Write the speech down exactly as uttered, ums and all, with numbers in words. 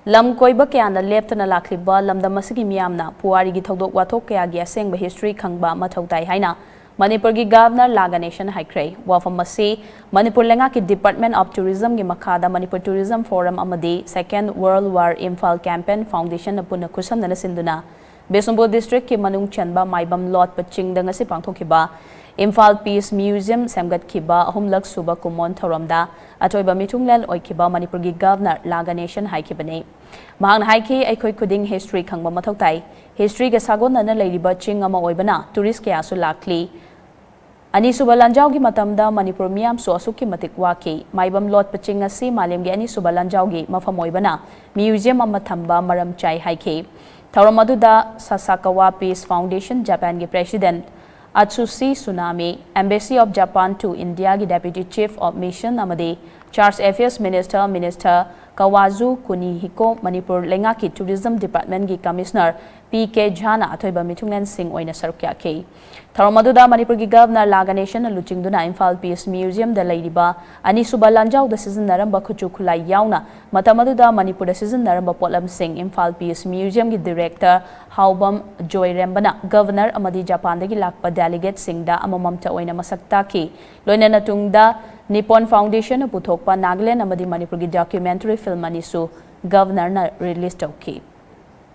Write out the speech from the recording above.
ꯂꯝ ꯀꯣꯏꯕ ꯀꯌꯥꯅ ꯂꯦꯞꯇꯅ ꯂꯥꯛꯂꯤꯕ ꯂꯝꯗꯝ ꯑꯁꯤꯒꯤ ꯃꯤꯌꯥꯝꯅ ꯄꯨꯋꯥꯔꯤꯒꯤ ꯊꯧꯗꯣꯛ ꯋꯥꯊꯣꯛ ꯀꯌꯥꯒꯤ ꯑꯁꯦꯡꯕ ꯍꯤꯁꯇ꯭ꯔꯤ ꯈꯪꯕ ꯃꯊꯧ ꯇꯥꯏ ꯍꯥꯏꯅ ꯃꯅꯤꯄꯨꯔꯒꯤ ꯒꯕꯅꯔ ꯂꯥ ꯒꯅꯦꯁꯟ ꯍꯥꯏꯈ꯭ꯔꯦ꯫ ꯋꯥꯐꯝ ꯑꯁꯤ ꯃꯅꯤꯄꯨꯔ ꯂꯩꯉꯥꯛꯀꯤ Department of Tourismꯒꯤ ꯃꯈꯥꯗ Manipur Tourism Forum ꯑꯃꯗꯤ Second World War Imphal Campaign Foundationꯅ ꯄꯨꯟꯅ ꯈꯨꯠꯁꯝꯅꯅ ꯁꯤꯟꯗꯨꯅ ꯕꯤꯁꯅꯨꯄꯨꯔ districtꯀꯤ ꯃꯅꯨꯡ ꯆꯟꯕ ꯃꯥꯏꯕꯝ ꯂꯣꯠꯄ ꯆꯤꯡꯗ ꯉꯁꯤ ꯄꯥꯡꯊꯣꯛꯈꯤꯕ ꯏꯝꯐꯥꯜ Peace Museum ꯁꯦꯝꯒꯠꯈꯤꯕ ꯑꯍꯨꯝꯂꯛ ꯁꯨꯕ ꯀꯨꯝꯑꯣꯟ ꯊꯧꯔꯝꯗ ꯑꯊꯣꯏꯕ ꯃꯤꯊꯨꯡꯂꯦꯟ ꯑꯣꯏꯈꯤꯕ ꯃꯅꯤꯄꯨꯔꯒꯤ ꯒꯕꯅꯔ ꯂꯥ ꯒꯅꯦꯁꯟ ꯍꯥꯏꯈꯤꯕꯅꯤ꯫ ꯃꯍꯥꯛꯅ ꯍꯥꯏꯈꯤ, ꯑꯩꯈꯣꯏ ꯈꯨꯗꯤꯡ ꯍꯤꯁꯇ꯭ꯔꯤ ꯈꯪꯕ ꯃꯊꯧ ꯇꯥꯏ꯫ ꯍꯤꯁꯇ꯭ꯔꯤꯒ ꯁꯥꯒꯣꯟꯅꯅ ꯂꯩꯔꯤꯕ ꯆꯤꯡ ꯑꯃ ꯑꯣꯏꯕꯅ ꯇꯨꯔꯤꯁ ꯀꯌꯥꯁꯨ ꯂꯥꯛꯂꯤ꯫ ꯑꯅꯤꯁꯨꯕ ꯂꯥꯟꯖꯥꯎꯒꯤ ꯃꯇꯝꯗ ꯃꯅꯤꯄꯨꯔ ꯃꯤꯌꯥꯝꯁꯨ ꯑꯁꯨꯛꯀꯤ ꯃꯇꯤꯛ ꯋꯥꯈꯤ꯫ ꯃꯥꯏꯕꯝ ꯂꯣꯠꯄ ꯆꯤꯡ ꯑꯁꯤ ꯃꯥꯂꯦꯝꯒꯤ ꯑꯅꯤꯁꯨꯕ ꯂꯥꯟꯖꯥꯎꯒꯤ ꯃꯐꯝ ꯑꯣꯏꯕꯅ ꯃ꯭ꯌꯨꯖꯤꯌꯝ ꯑꯃ ꯊꯝꯕ ꯃꯔꯝ ꯆꯥꯏ ꯍꯥꯏꯈꯤ꯫ ꯊꯧꯔꯝ ꯑꯗꯨꯗ Sasakawa Peace Foundation Japanꯒꯤ President Atsushi Tsunami, Embassy of Japan to Indiaꯒꯤ Deputy Chief of Mission ꯑꯃꯗꯤ Charge Affairs Minister, Minister Kawazu Kunihiko, Manipur ꯂꯩꯉꯥꯛꯀꯤ Tourism Departmentꯀꯤ Commissioner ꯄꯤ ꯀꯦ ꯖꯥꯅ ꯑꯊꯣꯏꯕ ꯃꯤꯊꯨꯡꯂꯦꯟꯁꯤꯡ ꯑꯣꯏꯅ ꯁꯔꯨꯛ ꯌꯥꯈꯤ꯫ ꯊꯧꯔꯝ ꯑꯗꯨꯗ ꯃꯅꯤꯄꯨꯔꯒꯤ ꯒꯕꯅꯔ ꯂꯥ ꯒꯅꯦꯁꯟꯅ ꯂꯨꯆꯤꯡꯗꯨꯅ ꯏꯝꯐꯥꯜ Peace Museumꯗ ꯂꯩꯔꯤꯕ ꯑꯅꯤꯁꯨꯕ ꯂꯥꯟꯖꯥꯎꯗ ꯁꯤꯖꯤꯟꯅꯔꯝꯕ ꯈꯨꯠꯁꯨ ꯈꯨꯠꯂꯥꯏ ꯌꯥꯎꯅ ꯃꯇꯝ ꯑꯗꯨꯗ ꯃꯅꯤꯄꯨꯔꯗ ꯁꯤꯖꯤꯟꯅꯔꯝꯕ ꯄꯣꯠꯂꯝꯁꯤꯡ ꯏꯝꯐꯥꯜ Peace Museumꯒꯤ Director ꯍꯥꯎꯕꯝ ꯖꯣꯏꯔꯦꯝꯕꯅ ꯒꯕꯅꯔ ꯑꯃꯗꯤ ꯖꯄꯥꯟꯗꯒꯤ ꯂꯥꯛꯄ delegateꯁꯤꯡꯗ ꯑꯃꯃꯝꯇ ꯑꯣꯏꯅ ꯃꯁꯛ ꯇꯥꯛꯈꯤ꯫ ꯂꯣꯏꯅꯅ ꯇꯨꯡꯗ Nippon Foundationꯅ ꯄꯨꯊꯣꯛꯄ ꯅꯥꯒꯥꯂꯦꯟ ꯑꯃꯗꯤ ꯃꯅꯤꯄꯨꯔꯒꯤ documentary film ꯑꯅꯤꯁꯨ ꯒꯕꯅꯔꯅ release ꯇꯧꯈꯤ꯫